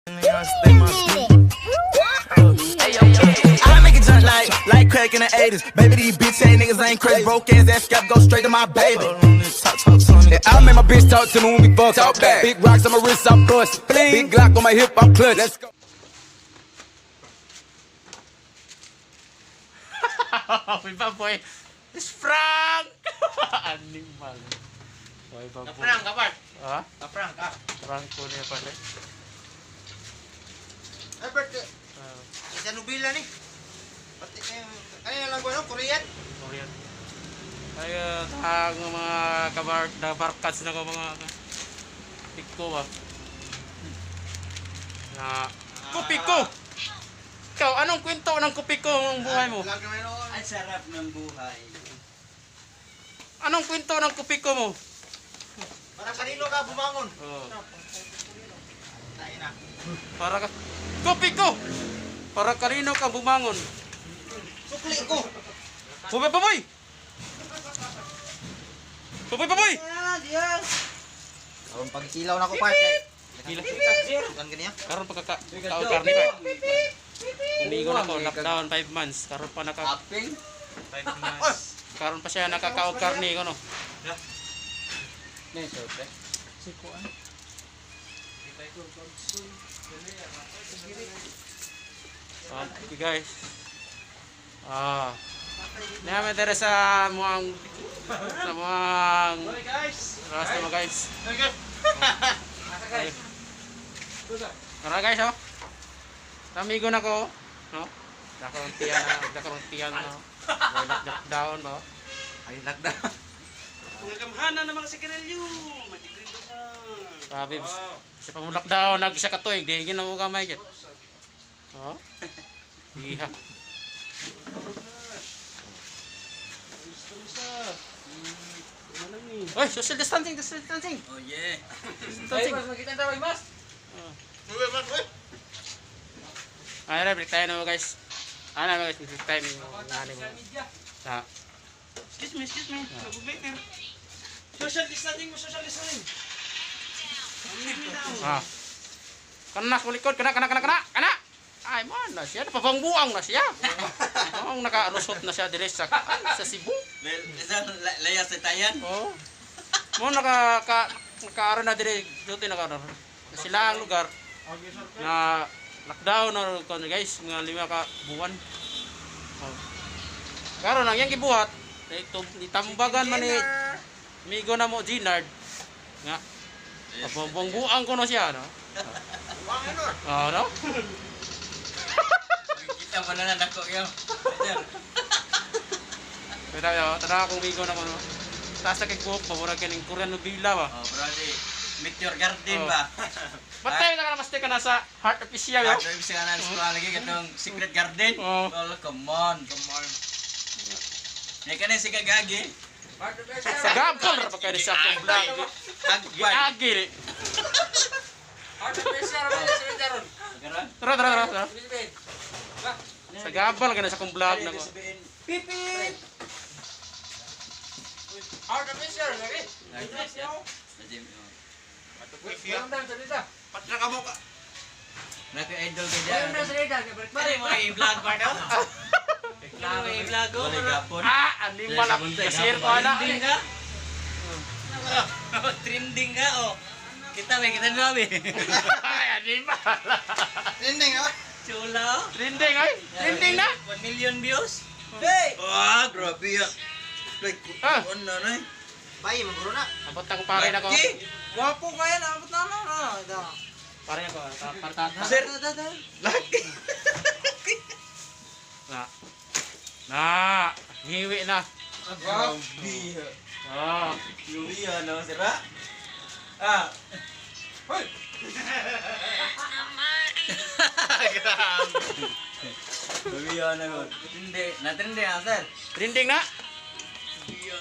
I make it jump like crack in the 80s. Baby, these bitch ass niggas ain't crazy. Broke ass ass scrap go straight to my baby. Yeah, I make my bitch talk to me when we fuck. Talk back. Big rocks on my wrist, I'm bust. Big Glock on my hip, I'm clutch. Let's go. May baboy. It's Frank! Animal. May baboy. Ka-prank ka, Bart. Ha? Ka-prank ka. Frank ko niya pala. Ay, Bart. Ah, Isa nubila ni. Pati, kanina lang ko, ano? Korean? Korean. Ay, tag ng mga kabar na barkats na ko mga piko ba. Na Kupiko. Ikaw, anong kwento ng kupiko ng buhay mo? Vlog naman noon. Ang sarap ng buhay. Anong kwento ng kupiko mo? Para kanino ka bumangon? Oh. Tayo na. Para ka Kupiko. Para kanino ka bumangon? Sukli ko. Baboy, baboy! Baboy, baboy! Ah, diyan. Karon pagkilaw na ko, Bart. Kila. Kan ganiya? Karon pa kaka kaon karne pa. Umigo na ko lockdown 5 months. Karon pa naka Aping? 5 months. Karon pa siya nakakaog karne ko no. May sorte. Okay guys. Ah. Namin dere sa muang sa muang guys. Ras na mo guys. Hey, guys. Tara guys oh. Amigo na ko, no? Dakaroon tiyan na, dakaroon tiyan na. Lockdown ba? Ay, lockdown. Mga kamhana ng mga sigarilyo. Matigrindo na. Sabi, sa pag lockdown, nag isa ka tuig, di gina mo gamay gid. Oh. Iha. Oy, social distancing, social distancing. Oh yeah. Distancing. Mas, makita tayo, mas. Ay, na, break tayo na mo guys. Ano na guys, break time. Ano mo. Ah, Excuse me, excuse me. Mag-waiter. Social distancing mo, social distancing. Ah. Kana sa likod, kana kana kana kana kana. Ay man na siya, napabangbuang na siya. Oh, nakalusot na siya dire sa ay, sa Cebu. Well, isang laya sa tayan. Oh. Mo naka ka nakaaro na dire duty naka sila ang lugar na lockdown na kon guys, mga 5 ka buwan. Oh. Karon ang yang gibuhat, ito itambagan man ni migo na mo Ginard nga pabongbuang ko no siya no. Oh, no? Kita mo na lang dako yo. Pero tayo, tara akong migo na ko no. Taas na kay buhok, pabura kining Korean novela ba. Oh, brother. Meteor Garden Oh. ba? Patay na ka na maste ka na sa Heart of Asia yo. Heart of Asia na sa lagi katong Secret Garden. Oh. Oh, come on. Come on. May kanay si Kagagi. Sa gabon ra pa kayo sa akong vlog. Agwan. Giagi ni. Heart of Asia, Ramon, sa Ron. Karon? Tara tara tara. Tara. Sa gabal ka na sa akong vlog na ko. Pipi. Heart of Asia, lagi. Patra ka mo ka. Naka-idol ka dyan. Balik mo i-vlog pa daw. Ano i-vlog ko? Wala gapon. Ah, animal ako. Kasir ko na. Trending ka? Trending ka oh. Kita may kita na eh. Ay, animal. Trending ah. Chula oh. Trending ay. Trending na. 1 million views. Hey! Ah, grabe ah. Like, Ah. ano na eh. Bay, maguro na. Abot ako pare na ko. Laki! Gwapo kaya na, abot na na. Da. Pare ako. Partata. Sir, laki. Na. Na. Hiwi na. Grabe. Ah. Grabe ah, no, sira? Ah. Hoy! Grabe. Grabe ah, no. Trending. Na-trending ah, sir. Trending na.